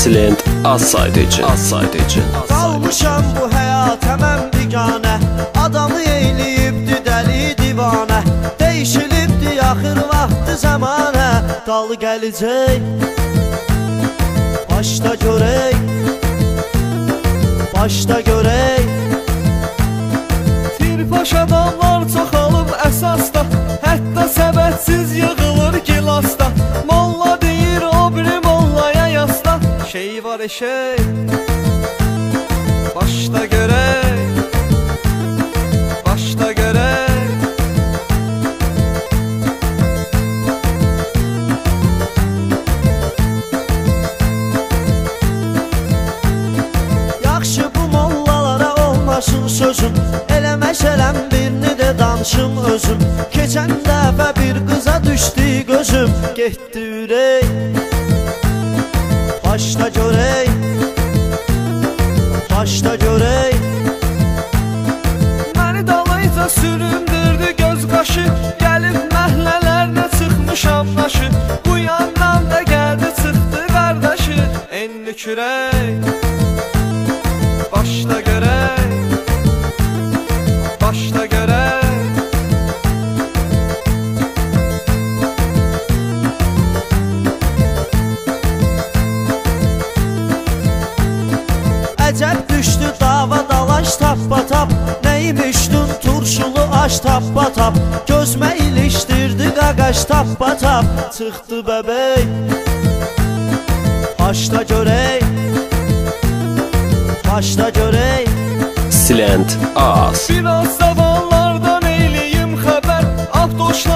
Silent az saydı üçün, az saydı üçün. Qalmışam bu həyata mən biganə, adamı eyləyibdi dəli divanə. Dəyişilibdi axır vaxtı zəmanə, dal gələcək, başda görək, başda görək. Tirpaş adamlar çoxalıb əsasda, hətta səbətsiz yığılır gilasda. Molla deyir o biri mollaya yasla, şey var eşək, başda görək, başda görək. Yaxşı bu mollalara olmasın sözüm, eləməşələm birini də danışım özüm. Keçən dəfə bir qıza düşdü gözüm, getdi ürək, başda görək, başda görək. Məni dalıyca süründürdü göz qaşı, gəlib məhlələrdə çıxmışam daşı. Bu yandan da gəldi çıxdı qardaşı, enli kürək, başda görək, başda görək. Əcəb düşdü dava dalaş tappa tap, neymişdin turşulu aş tappa tap. Gözmə ilişdirdi qaqaş tappa tap, çıxdı bəbək, başda görək, başda görək. Silent az. Biraz zavallardan eyləyim xəbər, Abdoşlar